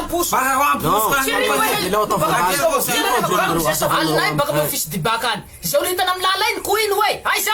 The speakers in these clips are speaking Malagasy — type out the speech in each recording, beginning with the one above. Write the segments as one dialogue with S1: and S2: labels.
S1: am-poso.
S2: Baka koa am-poso ka
S1: Tsy ry hoe
S3: Avelao atao voalaza.
S1: Alinay baka am fils dibaka any. Zao le hitana am lala iny ko iny hoe aiza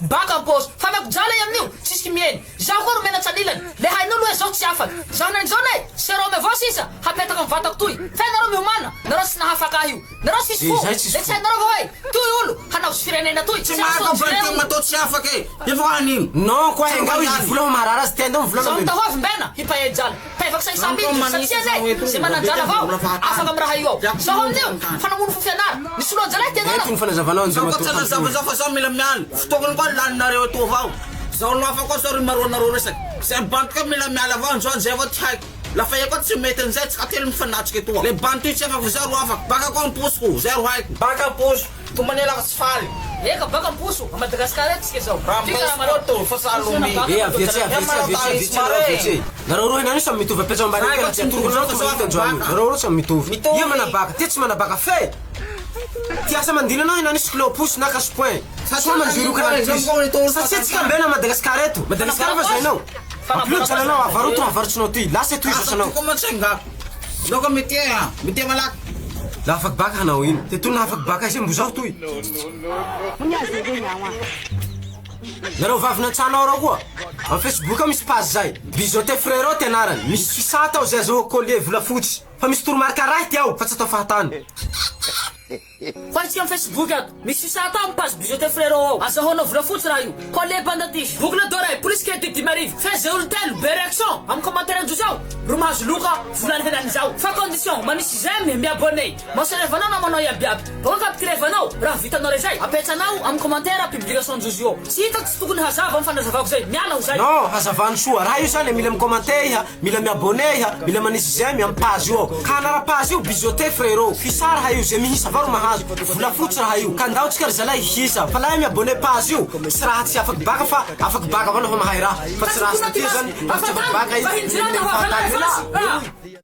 S1: baka am-paosy. Fa ameko drala i amin'io tsisy kimiheny. Zaho koa ro menatsa anilany. Le hain'olo hoe zaho tsy afaky. Zaho henany zao ne serum avao sisa hapetako am vatako toy. Fe nareo miomana nareo tsy nahafaka ahy io. Nareo tsisy fo.
S3: Zay tsisy
S1: Le tsy hainareo va hoe toy olo hanavotsy firenena toy.
S2: Tsy
S1: Tsy
S2: maraka
S1: azo
S2: fa
S1: jereo.
S2: ny atao tsy afaka e. Efa ho an'ino?
S3: Non quoi
S2: Tsy
S3: engao izy
S2: mba
S3: vola fa maharary azy tenda mivolana
S1: Zao
S3: mbena.
S1: mitaho avy mbena hipaia drala. Paivako say
S2: Zany
S1: samby
S2: koa
S1: indro
S2: manisy
S1: satria
S2: zao
S1: zay
S2: eto
S1: zay manan-drala avao afaka am raha io ao. Zao amin'io fa namono fo fianara. Ny soloan-jalahy
S3: Eto
S1: tianareo.
S3: ny fanazavanao
S2: Zao koa
S3: Andriamatoa
S2: tsy hanazava
S3: Mpampihory.
S2: zao fa zao mila miala. Fotoagny koa laninareo eto avao. Zao no hafa koa sao ry maroanareo resaky. Zay bandy koa mila miala avao androany zay avao tsy haiko. Lafa ia koa tsy mety anizay tsika telo mifanatrika etoa. Le bandy toy tsy afaka fa zao ro afaka. Baka koa am-posiko, zay ro haiko. Baka am-poso. Tomany ela fa tsy faly.
S1: Eka baka am-poso. A Madagascar eto tsika zao.
S2: Raha
S1: Ty karaha
S2: am-poso
S1: manao.
S2: koa to fa salome.
S3: Eh avy etsy avy etsy avy etsy avy etsy nareo avy etsy. Nareo roa henany io samy mitovy apetrao ambany
S2: Zay
S3: eo
S2: koa
S3: karaha
S2: tsy
S3: ty atoroko
S2: mitovy
S3: anareo
S2: fa
S3: tsy
S2: zao
S3: mahita
S2: afaka
S3: androany io.
S2: baka.
S3: Nareo roa samy mitovy.
S2: Mitovy.
S3: Ia manabaka, ty tsy manabaka fe. Ty asa mandina anao henany io sy kilo-pouce na cash point. Soa manjoro karaha ty. Satria tsika mbena Madagascar eto. Madagascar fa zainao. Ampio jalanao avaroto avarotsinao ty. Lasa toy
S2: Asa
S3: zasanao.
S2: ty koa mantsy angako. Zaho koa mitia a, mitia malaky.
S3: La afaky baka hanao ino? Te tony afaky baka izay mbo zaho toy. Nareo vavy nantsanao reo koa. Am Facebook ao misy page zay. Bijoté frérot ty anarany. Misy fisata ao zay azahoako collier volafotsy. Fa misy toromarika arahy ty ao fa tsy atao fahatany.
S1: Ho antsika am Facebook ato, misy fisata ao am page Bijoté Frérot ao. Azahoanao volafotsy raha io. Collier pendentif, boucle d'oreille, plus crédit 5000. Fe ze olo telo be réaction am commentaire ndrozy ao ro mahazo loka volana henany zao. Fa condition, manisy j'aime, mi-abonner. Mahasorevanao namanao iaby iaby. Bakeo capturevanao raha vitanao rezay, apetsanao am commentaire publication ndrozy io. Tsy hitako tsy tokony hazava am fanazavako zay. Miala ho zay.
S3: Non, hazavano soa. Raha io zany mila mi-commenter iha. Mila mi-abonner iha, mila manisy j'aime am page io ao. Ka anara page io bijoté frérot. Fisa raha io, ze mihisa avao ro mahazo. Volafotsy raha io. Ka ndao tsika ry zalahy hihisa. Fa lahy mi-abonner page io, tsy raha tsy afaky baka fa afaky baka avao lafa mahay raha. Fa tsy raha satria zany raha tsy afaky baka izy, mila fahatany.